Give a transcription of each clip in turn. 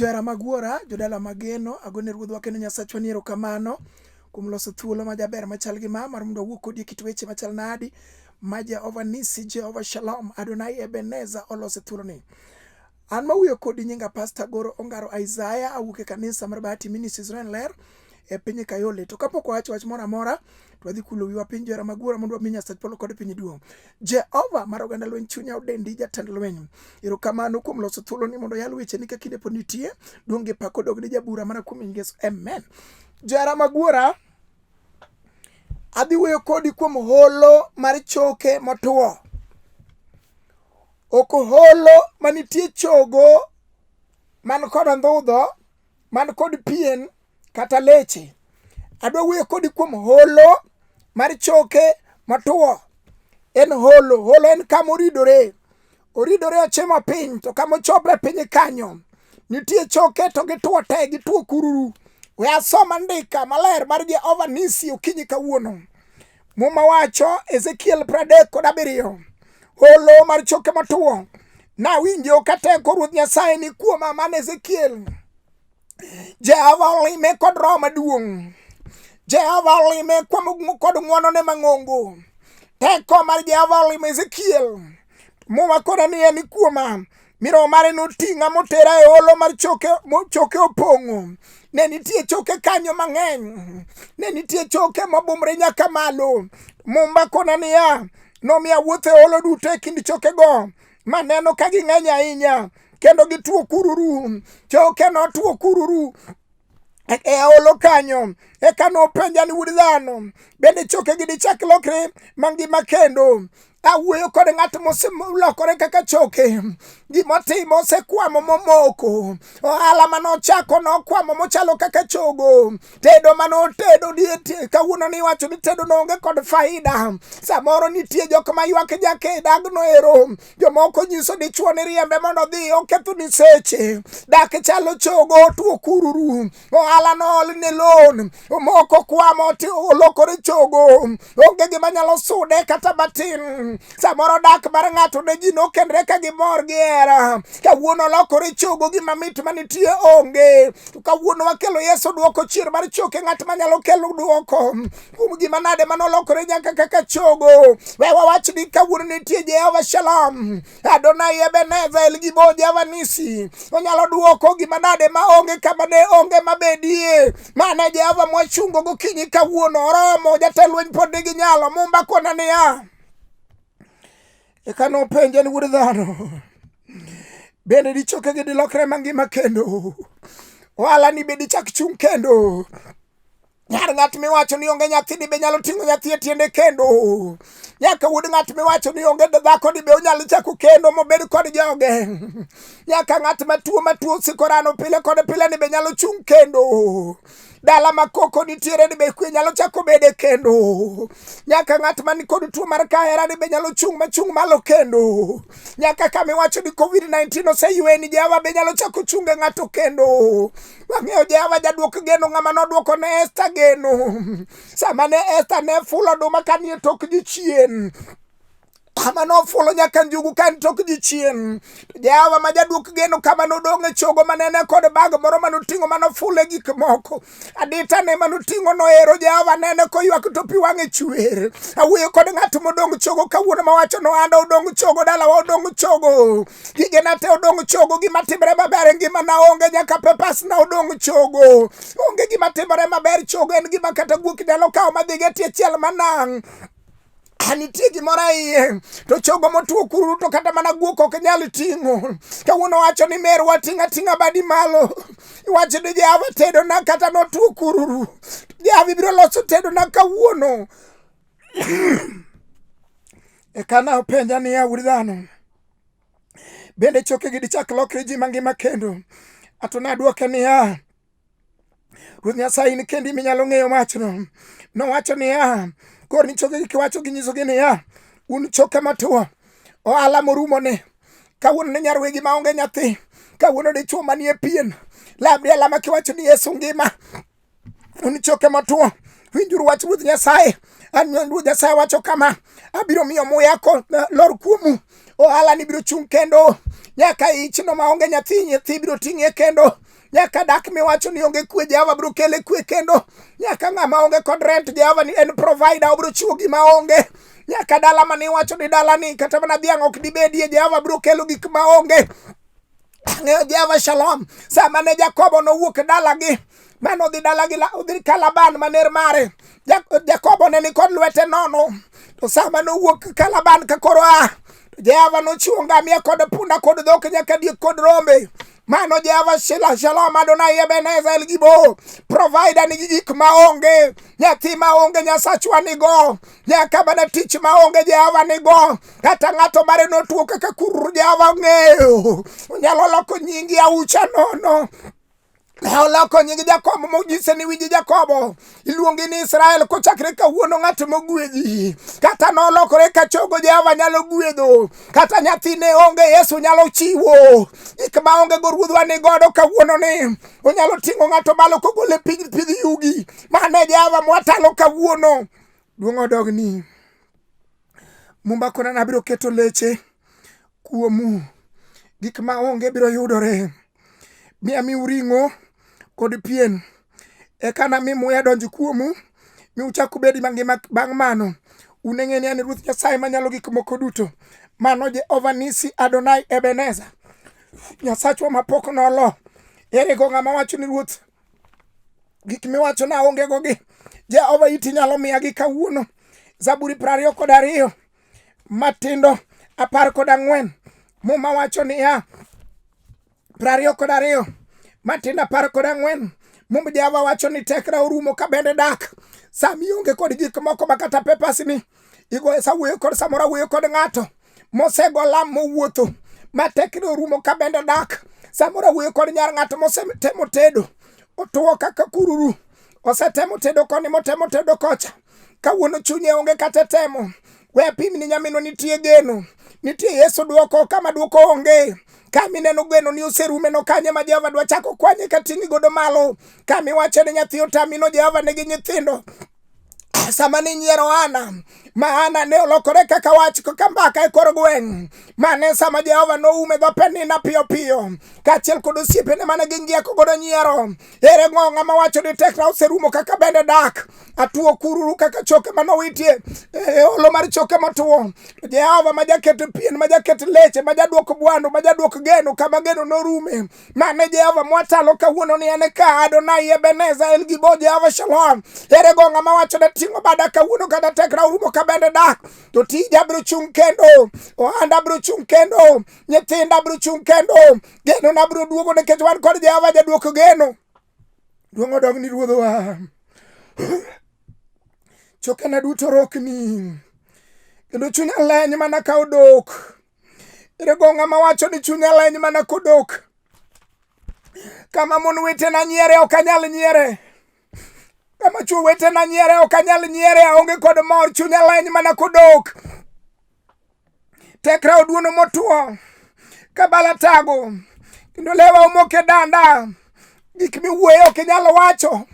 Johera mag wuora, jodala mageno, agone Ruodhwa kendo Nyasachwa ni erokamano kuom loso thuolo majaber machal gi ma mar mondo wawuo kodi e kit weche machal nadi ma Jehova Nisi, Jehova Shalom, Adonai Ebeneza oloso e thuoloni. An mawuoyo kodi nyinga Pastor Goro Ongaro Isaiah, awuok e kanisa mar Bahati Ministries Ren Ler e piny Kayole. To kapok wawacho wach moro amora, to wadhi kulo wiwa piny johera mag wuora mondo wami Nyasach polo kod piny duong'. Jehova mar oganda lweny chunya odendi jatend lweny. Erokamano kuom loso thuoloni mondo oyal wecheni ka kinde pod nitie. Duong' gi pak odog ne jabura mana kuom nying Yesu. Amen. Johera mag wuora, adhi wuoyo kodi kuom holo mar choke motwo. Ok holo manitie chogo man kod andhudho, man kod pien kata leche. Adwa wuoyo kodi kuom holo mar choke matuo. En holo, holo en kama oridore. Oridore ochimo piny to kama ochopre piny kanyo nitie choke to gituo te, gituo kururu. We asom andika maler mar Jehova Nisi okinyi kawuono. Muma wacho Ezekiel 37, holo mar choke matuo. Nawinjo ka teko Ruoth Nyasaye ni kuoma man Ezekiel. Jehova olime kod roho maduong'. Jehova olime kuom kod ng'wonone mang'ongo. Teko mar Jehova olimo Ezekiel. Muma kona ni en kuoma. Mi roho mare noting'a motera e holo mar choke, choke opong'o. Ne nitie choke kanyo mang'eny. Ne nitie choke mobumre nyaka malo. Muma kona niya, nomiya wuotho e holo duto e kind chokego maneno ka ging'eny ahinya kendo gituo kururu. Choke notuo kururu e holo kanyo. Eka nopenja ni wuod dhano, bende chokegi dichak lokre mangima kendo? Awuoyo kod ng'at moselokore kaka choke, gimotimo osekwamo momoko, ohala manochako nokwamo mochalo kaka chogo, tedo manotedo kawuono ni iwacho ni tedo noonge kod faida. Samoro nitie jok ma ywak nyaka e dagno ero, jomoko nyiso dichuo ni riembe mondo odhi oketho ni seche. Dak chalo chogo otuo kururu, ohala nool ne loan, omoko kwamo olokore chogo, onge gima nyalo sude kata matin. Samoro dak mar ng'ato ne ji nokendre ka gimor gi hera, kawuono olokore chogo, gima mit manitie onge. To kawuono wakelo Yesu duoko chier mar choke, ng'at manyalo kelo duoko kuom gima nade manolokore nyaka kaka chogo. We wawach ni kawuono nitie Jehova Shalom, Adonai Ebenezer, El Gibor, Jehova Nisi. Onyalo duoko gima nade ma onge kama ne onge mabedie. Mano e Jehova mwachungo gokinyi kawuono. Oromo, jatend lweny pod nigi nyalo. Mumba kona niya, eka nopenje ni wuod dhano, bende dichokegi dilokre mangima kendo? Ohala ni be dichak chung' kendo? Nyar ng'at miwacho ni onge nyathi ni be nyalo ting'o nyathi e tiende kendo? Nyaka wuod ng'at miwacho ni onge dhako ni be onyalo chako kendo mobed kod joge? Nyaka ng'at matuo matuo osiko rano pile kod pile ni be nyalo chung' kendo? Dala ma koko nitiere ni be kwe nyalo chako bede kendo? Nyaka ng'at man kod tuo mar kahera ni be nyalo chung' machung' malo kendo? Nyaka kama iwacho ni COVID-19 oseyweni, Jehova be nyalo chako chunge ng'ato kendo? Wang'eyo Jehova jaduok geno, ng'ama nodwoko ne Esther geno. Sama ne Esther ne fulo oduma ka nie tok ji chien, kama nofulo nyaka njugu ka en tok ji chien. Jehova ma jaduok geno kama nodong' e chogo manene kod bag moro manoting'o manofule gik moko. Adita ne manoting'o noero Jehova nene koywak to pi wang'e chwer. Awuoyo kod ng'at modong' chogo kawuono mawacho noanda odong' chogo, dalawa odong' chogo. Gigena te odong' chogo, gima timre maber e ngimana onge, nyaka pepas na odong' chogo. Onge gima timore maber, chogo en gima kata guok nyalo kawo madhigo e tie chiel manang'. Nitie gimoro e iye to chogo motuo kururu to kata mana guok ok nyal ting'o. Kawuono wacho ni merwa ting' ating'a badi malo, iwacho ni Jehova tedona kata notuo kururu. Jehova ibiro loso tedona kawuono. Eka nopenja niya, wuod dhano, bende chokegi dichak lokre ji mangima kendo? Ato nadwoke niya, Ruoth Nyasaye in kendi minyalo ng'eyo wachno. Nowacho niya, kor ni chokegi kiwacho ginyisogi niya, un choke matuo, ohala morumone, kawuono ne nyar wegi maonge nyathi, kawuono dichwo manie pien, lamri alama kiwacho ni Yesu ngima. Un choke matuo, winjuru wach Ruoth Nyasaye. An Ruoth Nyasaye wacho kama, abiro miyo muya lor kuomu, ohala ni biro chung' kendo, nyaka ichno maonge nyathi, nyathi biro ting'ie kendo. Nyaka dak miwacho ni onge kwe, Jehova biro kele kwe kendo. Nyaka ng'ama onge kod rent, Jehova ni en provider, obiro chiwo gima onge. Nyaka dala mane iwacho ni dalani kata mana dhiang' ok dibedie, Jehova biro kelo gik ma onge. Ang'eyo Jehova Shalom. Sama ne Jakobo nowuok dalagi, mane odhi dalagi odhi ka Laban maner mare, Jakobo ne ni kod lwete nono. To sama nowuok ka Laban ka koro a, to Jehova nochiwo ngamia kod punda kod dhok nyaka diek kod rombe. Mano Jehova Shila Shalom Adonai Ebenezer El Gibo. Provider nigi gik maonge. Nyathi maonge Nyasachwa nigo. Nyaka mana tich maonge Jehova nigo. Kata ng'ato mare notuo kaka kururu Jehova ong'eyo. Onyalo loko nyingi aucha nono. Ne oloko nying Jakobo monyise ni winji Jakobo iluongi ni Israel kochakre kawuono ng'at mogwedhi. Kata nolokore ka chogo Jehova nyalo gwedho. Kata nyathine onge Yesu nyalo chiwo. Gik ma onge go ruodhwa ni godo kawuono ni onyalo ting'o ng'ato malo kogole piny pidh yugi. Mano e Jehova mwatalo kawuono. Duong' odogni. Mumba kona nabiro keto leche kuomu. Gik ma onge biro yudore. Mi amiu ring'o kod pien. Eka nami muya donj kuomu, mi uchak ubedi mangima bang' mano. Uneng'e ni an Ruoth Nyasaye manyalo gik moko duto. Mano Jehova Nisi Adonai Ebeneza. Nyasachwa mapok nolo. Ere go ng'ama wacho ni Ruoth gik miwacho na onge go gi. Jehova iti nyalo miya gi kawuono. Zaburi 22 matindo 14. Muma wacho niya, 22 matindo 14. Mumb Jehova wacho ni tekra orumo ka bende dak. Sama ionge kod gik moko ma kata papers ni igoyo sa wuoyo kod samoro awuoyo kod ng'ato mosego lam mowuotho ma tekre orumo ka bende dak. Samoro awuoyo kod nyar ng'ato mosetemo tedo otuo kaka kururu osetemo tedo koni motemo tedo kocha kawuono chunye onge kata temo. We apim ni nyaminwa nitie geno, nitie Yesu dwoko kama dwoko onge. Kama ineno geno ni oserume no kanye ma Jehova dwa chako kwanye ka ting'i godo malo. Kama iwacho ni nyathi otami no Jehova nigi nyithindo. Sama ni nyiero Ana, ma Ana ne olokore kaka wach kaka mbaka e kor gweng'. Mane sama Jehova noume dho Penina piyo piyo, kaachiel kod osiepene mane gingieko godo nyiero. Ere ng'o ng'ama wacho ni tekra oserumo kaka bende dak? Atuo kururu kaka choke manowitie e olo mar choke motuo. To Jehova ma jaket pien, ma jaket leche, ma jaduok bwando, ma jaduok geno kama geno norume. Mane Jehova mwatalo kawuono ni en ka Adonai Ebeneza El Gibo Jehova Shalom. Ere go ng'ama wacho ni ting'o bada kawuono kata tekra orumo ka bende dak. To tija biro chung' kendo, ohanda biro chung' kendo, nyithinda biro chung' kendo, geno na biro duogo nikech wan kod Jehova jaduok geno. Duong' odog ni Ruodhwa. Chokena duto rokni kendo chunya leny mana ka odok. Ere go ng'ama wacho ni chunya leny mana kodok. Kama mon wetena nyiere ok anyal nyiere. Kama chwo wetena nyiere ok anyal nyiere aonge kod mor chunya leny mana kodok. Tekra oduono motwo ka bala tago kendo lewa omok e danda. Gik miwuoye ok inyal wacho.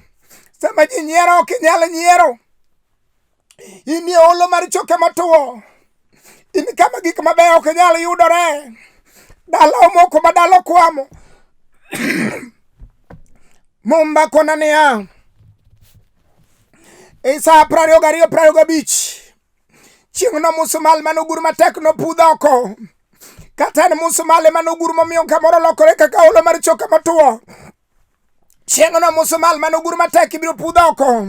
Sama ji nyiero ok inyal nyiero. In e olo mar choke motwo. In kama gik mabeyo ok nyal yudore. Dala omoko ma dala okwamo. Mumba kona niya, e sa 22 25 chieng'no musumal mane ogur matek nopudh oko. Kata en musumal ema nogur momiyo kamoro lokore kaka olo mar choke motwo. Chieng'no musumal mane ogur matek ibiro pudh oko.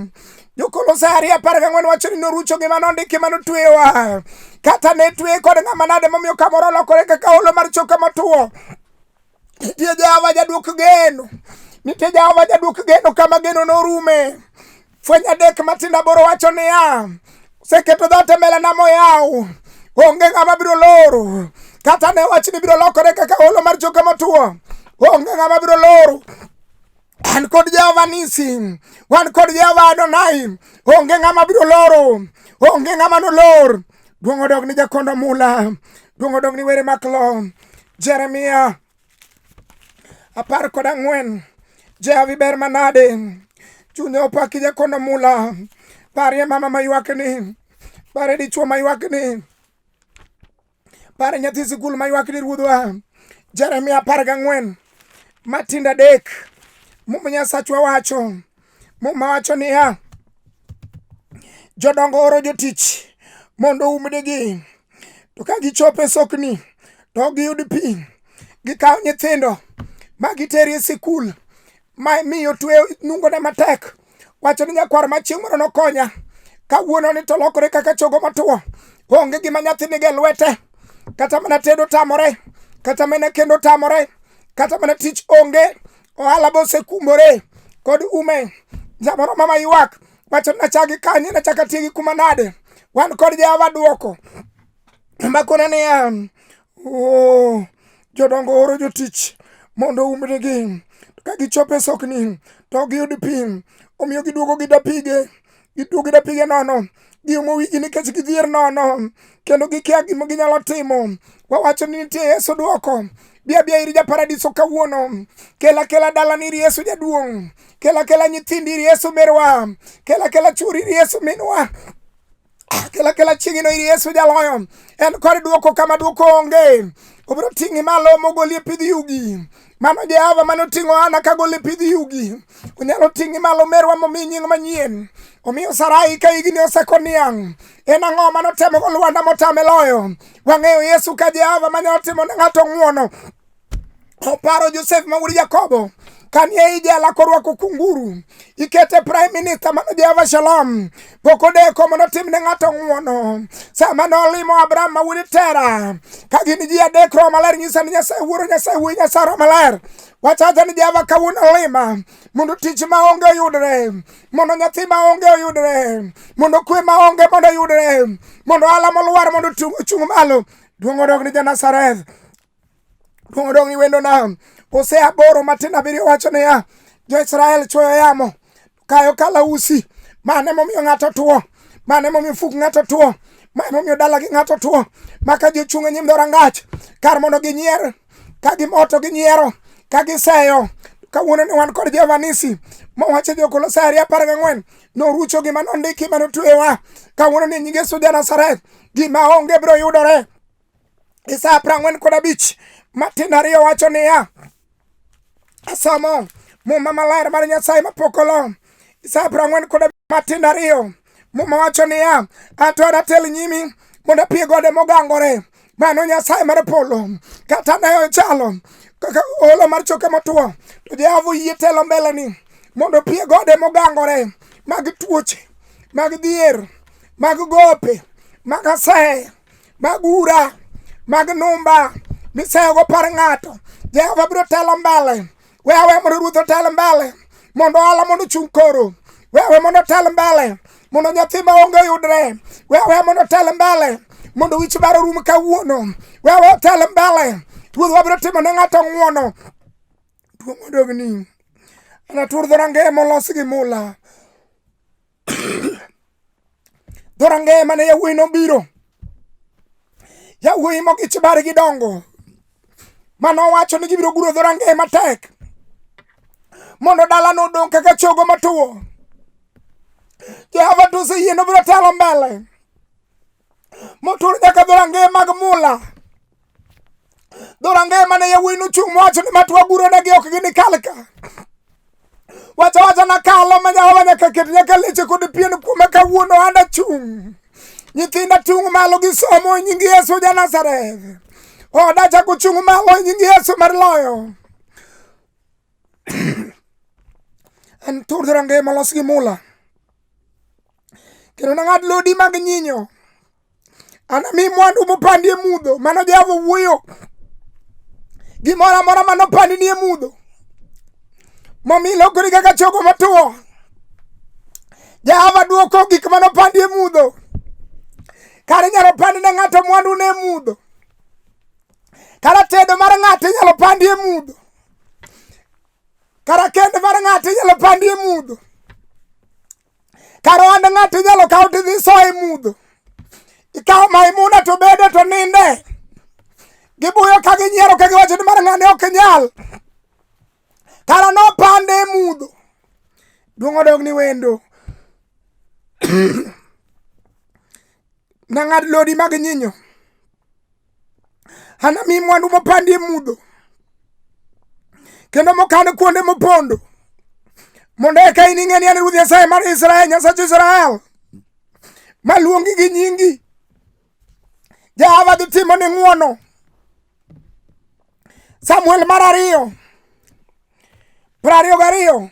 Jokolosai 2:14 wacho ni norucho gima nondiki manotweyowa. Kata ne tweye kod ng'ama nade momiyo kamoro olokore kaka olo mar choke motwo. Nitie Jehova jaduok geno. Nitie Jehova jaduok geno kama geno norume. Fweny 3 matindo 8 wacho niya, oseketo dhoot e mbelena moyaw. Onge ng'ama biro loro. Kata ne wach ni biro lokore kaka olo mar choke motwo. Onge ng'ama biro loro. An kod Jehova Nisi, wan kod Jehova Adonai. Onge ng'ama biro loro. Onge ng'ama nolor. Duong' odog ni Jakondo Mula. Duong' odog ni Were Maklo. Jeremia 14. Jehova ber manade. Chunya opaki Jakondo Mula. Parie mama maywakni. Parie dichuo maywakni. Parie nyathi sikul maywakni ruodhwa. Jeremia 14 matindo 3. Muma Nyasachwa wacho? Muma wacho niya, jodongo oro jotich mondo oumnegi, to ka gichopo e sokni to ok giyud pi. Gikawo nyithindo ma gitero e sikul ma miyo tweyo nungone matek wacho ni nyakwar ma chieng' moro nokonya kawuono ni to lokore kaka chogo motwo onge gima nyathi nigo e lwete kata mana tedo tamore kata mana kendo tamore kata mana tich onge ohala be osekumbore kod ume samoro mama ywak wacho ni nachagi kanye nachak atiegi kuma nade wan kod Jehova duoko makona niya oh, jodongo oro jotich mondo oumnegi ka gichopo e sokni to giyud pi omiyo giduogo gi dapige giduogo gi dapige nono giumo wigi nikech gidhier nono kendo gikia gima ginyalo timo wawacho ni nitie Yesu duoko bi abia ir japaradiso kawuono kela kela dalani ir Yesu jaduong' kela kela nyithindi ir Yesu merwa kela kela churi ir Yesu minwa kela kela chieng'ino ir Yesu jaloyo en kod duoko kama duoko onge obiro ting'i malo mogoli e pidh yugi mano Jehova mane oting'o Ana kagolo e pidh yugi onyalo ting'i malo merwa momi nying manyien omiyo Sarai ka higni oseko niang' en ang'o mane otemo go lwanda motame loyo wang'eyo Yesu ka Jehova manyalo timo ne ng'ato ng'wono oparo Josef ma wuod Jakobo kanie ei jela korwako kunguru ikete prime minister mano Jehova Shalom pok odeko mondo otim ne ng'ato ng'wono sama nolimo Abraham ma wuod Tera ka gin ji adek Roho Maler nyisa ni Nyasaye Wuoro Nyasaye Wuoyi Nyasaye Roho Maler wachacha ni Jehova kawuono lima mondo tich maonge oyudre mondo nyathi maonge oyudre mondo kwe maonge mondo oyudre mondo ohala molwar mondo ochung' malo duong' odog ni ja-Nazareth Duong' odong' ni wendona. Hosea 8 matin 7 wacho niya, Jo-Israel chwoyo yamo, kayo kalausi. Mano emomiyo ng'ato tuo, mano emomiyo fuk ng'ato tuo, ma emomiyo dalagi ng'ato tuo. Ma ka ji ochung' e nyim dhorangach, kar mondo ginyier, ka gimoto ginyiero, ka giseyo. Kawuono ni wan kod Jehova Nisi, mowacho jo Kolosai 2:14, norucho gima nondiki manotweyowa. Kawuono ni nying Yesu ja Nazareth, gima onge biro yudore. Isaya 45 matin 2 wacho niya, asomo muma maler mar Nyasaye mapok olo. Isaya 45 matin 2 muma wacho niya, anto anatel nyimi mondo apie gode mogangore. Mano Nyasaye mar polo, kata ne ochalo kaka olo mar choke motwo, to Jehova oyie telo mbeleni mondo opie gode mogangore mag tuoche, mag dhier, mag gope, mag aseye, mag ura, mag numba miseyogo par ng'ato. Jehova biro telo mbele. We awe mondo ruoth otel mbele, mondo ohala mondo ochung' koro. We awe mondo otel mbele, mondo nyathi maonge oyudre. We awe mondo otel mbele, mondo wich bar orum kawuono. We awe otel mbele, ruoth wabiro timo ne ng'ato ng'wono. Duong' odogni. Anatur dhorangeye molos gi mula. Dhorangeye mane yawuoyi nobiro. Yawuoyi mogich bargi dongo. Mane owacho ni gibiro guro dhorangeye matek mondo dalano odong' kaka chogo matuo. Jehova to oseyie nobiro telo mbele motur nyaka dhorangeye mag mula. Dhorangeye mane yawuoyi nochung' mowacho ni matwa guronegi ok ginikal ka. Wacha wacha nakalo ma Jehova nyaka ket nyaka leche kod pien kuoma kawuono an achung'. Nyithinda tung' malo gi somo e nying Yesu ja Nazareth. Oda chako chung' malo e nying Yesu mar loyo. En tur dhorangeye molos gi mula. Kendo nang'ad lodi mag nyinyo. Anami mwandu mopandi e mudho. Mano Jehova wuoyo. Gimoro amora manopandi ni e mudho. Momi lokori kaka chogo motwo. Jehova duoko gik manopandi e mudho. Kar inyalo pandi ne ng'ato mwandu ne e mudho. Kara tedo mar ng'ato inyalo pandi e mudho. Kara kend mar ng'ato inyalo pandi e mudho. Kar ohand ng'ato inyalo kaw tidhi soyo e mudho. Ikawo maimuna to bede to ninde. Gibuyo ka ginyiero ka giwacho ni mar ng'ane ok nyal. Kara nopande e mudho. Duong' odog ni wendo. Nang'ad lodi mag nyinyo. Anami mwandu mopandi e mudho. Kendo mokan kuonde mopondo. Mondo eka ining'e ni an Ruoth Nyasaye mar Israel, Nyasach Israel, maluongi gi nyingi. Jehova dhi timo ni ng'wono. Samuel mar ariyo 22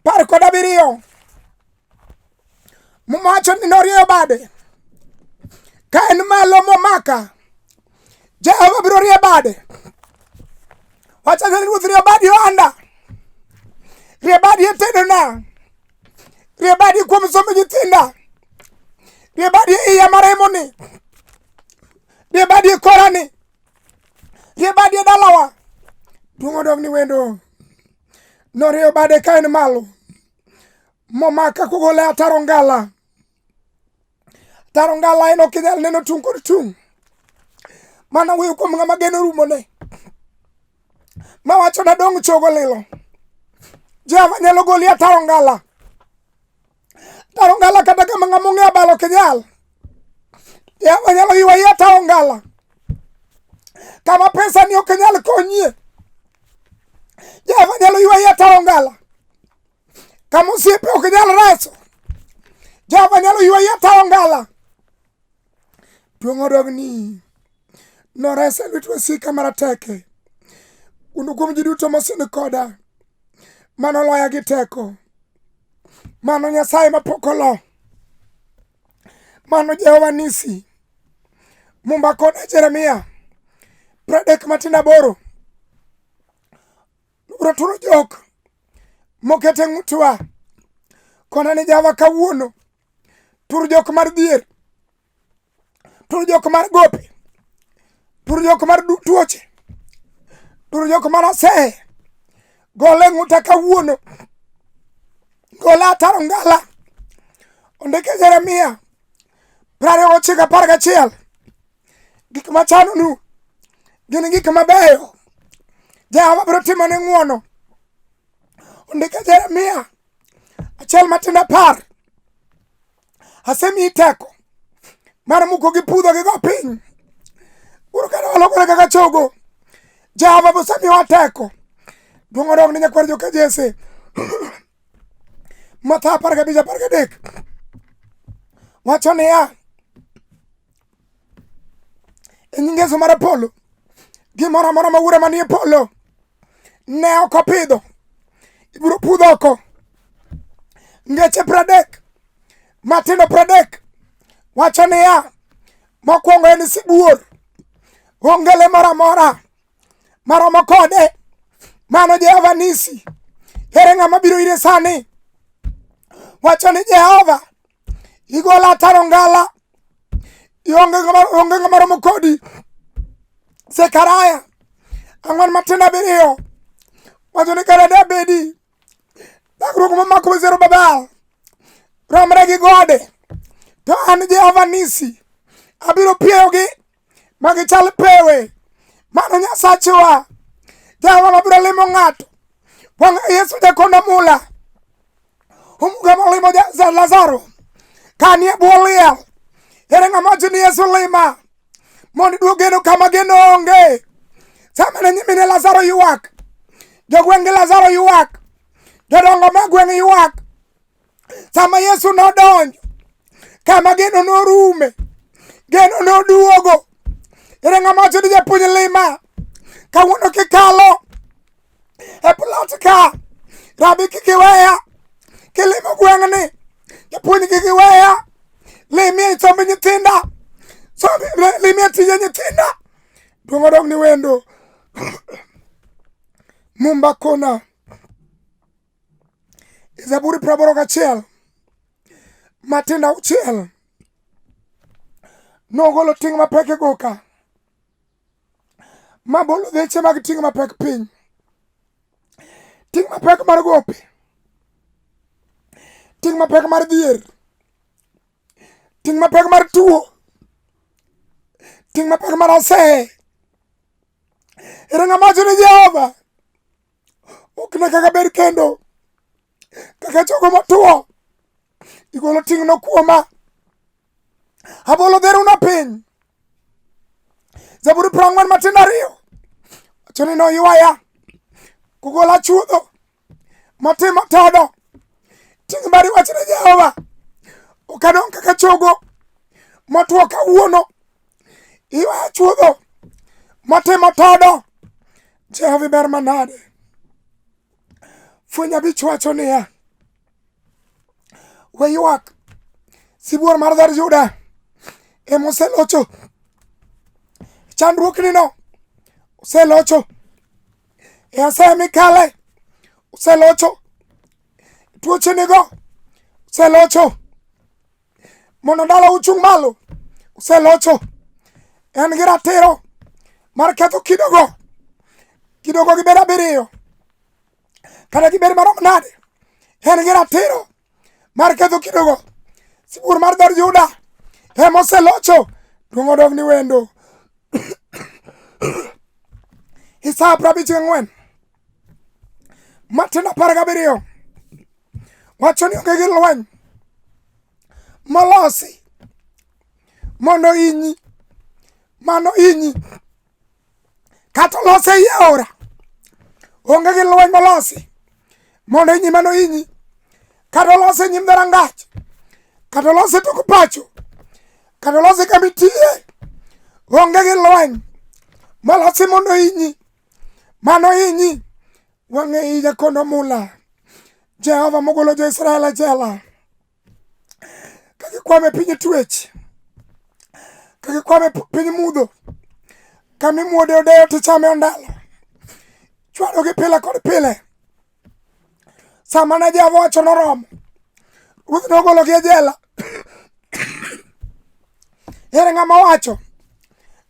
17. Muma wacho ni norieyo bade ka en malo momaka. Jehova biro rie bade. Wacho ni Ruoth rie badi ohanda, rie badi e tedona, rie badi kuom somb nyithinda, rie badi e iya maremoni, rie badi e korani, rie badi e dalawa. Duong' odog ni wendo. Norieyo bade ka en malo momaka kogole ataro ngala. Ataro ngala en ok inyal neno tung' kod tung'. Mana wuoyo kuom ng'ama geno rumone. Mawacho nadong' chogo lilo. Jehova nyalo goli ataro ngala. Ataro ngala kata kama ng'ama ong'e abal ok nyal. Jehova nyalo ywayi ataro ngala. Kama pesa ni ok nyal konyie. Jehova nyalo ywayi ataro ngala. Kama osiepe ok nyal reso. Jehova nyalo ywayi ataro ngala. Duong' odogni. Noresa e lwet wasika marateke. Un kuom ji duto mosin koda. Mano loya gi teko. Mano Nyasaye mapok olo. Mano Jehova Nisi. Mumba kod Jeremia 38. Ubiro turo jok moket e ng'utwa. Kona ni Jehova kawuono. Tur jok mar dhier. Tur jok mar gope. Tur jok mar tuoche. Tur jok mar aseye. Gole ng'uta kawuono. Gole ataro ngala. Ondike Jeremia 29 11. Gik machanonu gin gik mabeyo. Jehova biro timone ng'wono. Ondike Jeremia 1:10. Asemiyi teko mar muko gi pudho gi go piny. Uru kata walokore kaka chogo. Jehova osemiyowa teko. Duong' odog ne nyakwar joka Jesse. Mathayo 15 13 wacho niya, e nying Yesu mar polo, gimoro amora ma wuora manie polo ne ok opidho ibiro pudho oko. Ngeche 30 matindo 30 wacho niya, mokwongo en sibuor, onge le moro amora maromo kode. Mano Jehova Nisi. Ere ng'ama biro ire sani? Wacho ni Jehova, igola ataro ngala, onge ng'ama romo kodi. Zekaraya 4:7 wacho ni kara dabedi thagruok momako Zerubabel romre gi gode, to an Jehova Nisi abiro pieyogi ma gichal pewe. Mano Nyasachewa, Jehova mabiro limo ng'ato. Wang' Yesu jakonda mula omuga molimo Lazaro kanie bwo liel. Ere ng'ama wacho ni Yesu lima mondo iduog geno kama geno onge. Sama ne nyimine Lazaro ywak, jogweng' gi Lazaro ywak, jodongo ma gweng' ywak. Sama Yesu nodonjo kama geno norume, geno noduogo. Ere ng'ama wacho ni japuonj lima kawuono kikalo e plot ka, rabi kik iweya kilimo gweng'ni, japuonj kik iweya, limie somb nyithinda, limie tije nyithinda. Duong' odog ni wendo. Mumba kona Zaburi 81:6 nogolo ting' mapek e goka mabolo dheche mag ting' mapek piny. Ting' mapek mar gope, ting' mapek mar dhier, ting' mapek mar tuo, ting' mapek mar aseye. Ere ng'ama wacho ni Jehova ok ne kaka ber kendo kaka chogo motwo igolo ting'no kuoma abolo dheruna piny. Zaburi 42:2 wacho ni noywaya kogola chuodho Motimo todo. Ting' badi wach ne Jehova. Ok adong' kaka chogo motwo kawuono. Iwaya chuodho motimo todo. Jehova iber manade. Fweny abich wacho niya, we ywak, sibuor mar dhood Juda ema oselocho. Chandruoknino oselocho. E asaya mikale oselocho. Tuochenego oselocho. Mondo ndalo uchung' malo oselocho. En gi ratiro mar ketho kidogo. Kidogo gibed abiriyo kata gibed marom nade. En gi ratiro mar ketho kidogo. Sibuor mar dhood Juda ema oselocho. Duong' odog ni wendo. Isaya 54 matindo 17 wacho ni onge gi lweny molosi mondo inyi mano inyi kata olose ei aora onge gi lweny molosi mondo inyi mano inyi kata olose nyim dhorangach kata olose tok pacho kata olose kama itiye onge gi lweny molosi mondo inyi mano inyi wang'e i jakono mula Jehova mogolo jo-Israel e jela ka gikwamo e piny twech ka gikwamo e piny mudho kama imuode odeyo tichame ondalo chwadogi pile kod pile sama ne Jehova wacho noromo ruoth nogologi e jela ere ng'ama wacho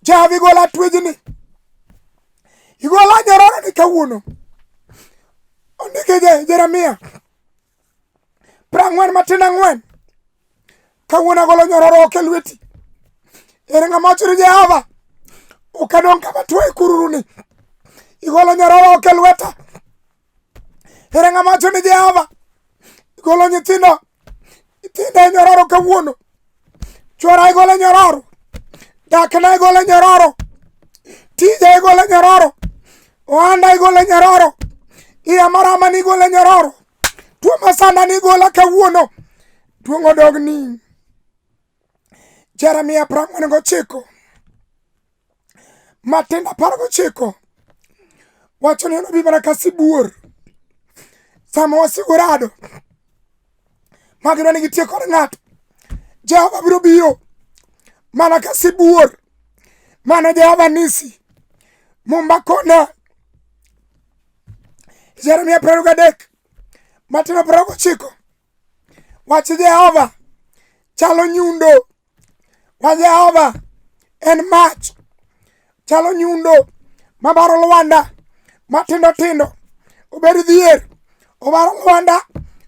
Jehova igola twejni igola nyororo ni kawuono ondike Jeremia 44 matin 4 kawuono agolo nyororo oko e lweti ere ng'ama wacho ni Jehova ok adong' kama tuo e kururuni igolo nyororo oko e lweta ere ng'ama wacho ni Jehova igolo nyithindo nyithinda e nyororo kawuono chwora igolo e nyororo dakna igolo e nyororo tija igolo e nyororo ohanda igolo e nyororo iya marama ni igolo e nyororo tuo masanda ni igola kawuono duong' odogni Jeremia 49 matindo 19 wacho ni enobi mana ka sibuor sama wasigu rado ma gidwa ni gitiek kod ng'ato Jehova biro biro mana ka sibuor mano Jehova nisi Mumba kona Jeremia 23 matindo 29 wach Jehova chalo nyundo wa Jehova en mach chalo nyundo mabaro lwanda matindo tindo obed dhier obaro lwanda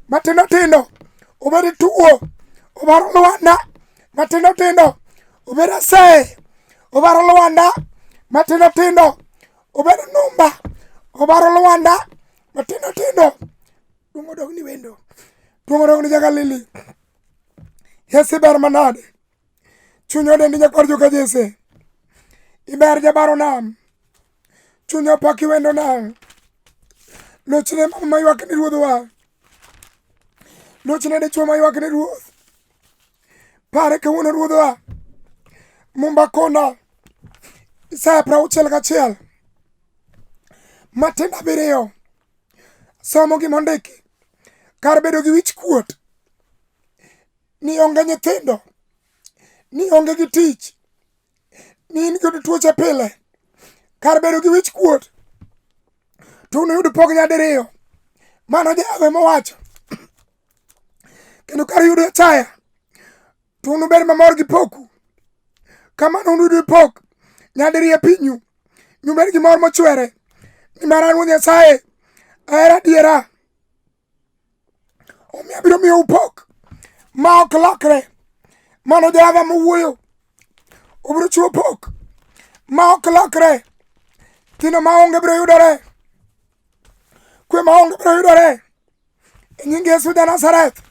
matindo tindo obed tuo obaro lwanda matindo tindo obed aseye obaro lwanda matindo tindo obed numba obaro lwanda matindo tindo duong' odog ni wendo duong' odog ni jagalili Yesu iber manade chuny odendi nyakwar joka Jesse iber jabaro nam chuny opaki wendo nam lochne mama maywak ni ruodhwa lochne dichwo maywak ni ruoth pare kawuono ruodhwa mumba kona Isaya 61 matindo 7 somo gima ondiki kar bedo gi wich kuot ni onge nyithindo ni onge gi tich ni in kod tuoche pile kar bedo gi wich kuot to unuyud pok nyadiriyo mano Jehova emowacho kendo kar yudo achaya to unubed mamor gi poku kamano unuyud pok nyadiriyo e pinyu nubed gi mor mochwere nimar an Ruoth Nyasaye ahero adiera omiyo abiro miyou pok ma ok lokre mano Jehova mowuoyo obiro chiwo pok ma ok lokre nyithindo maonge biro yudore kwe maonge biro yudore e nying Yesu ja Nazareth.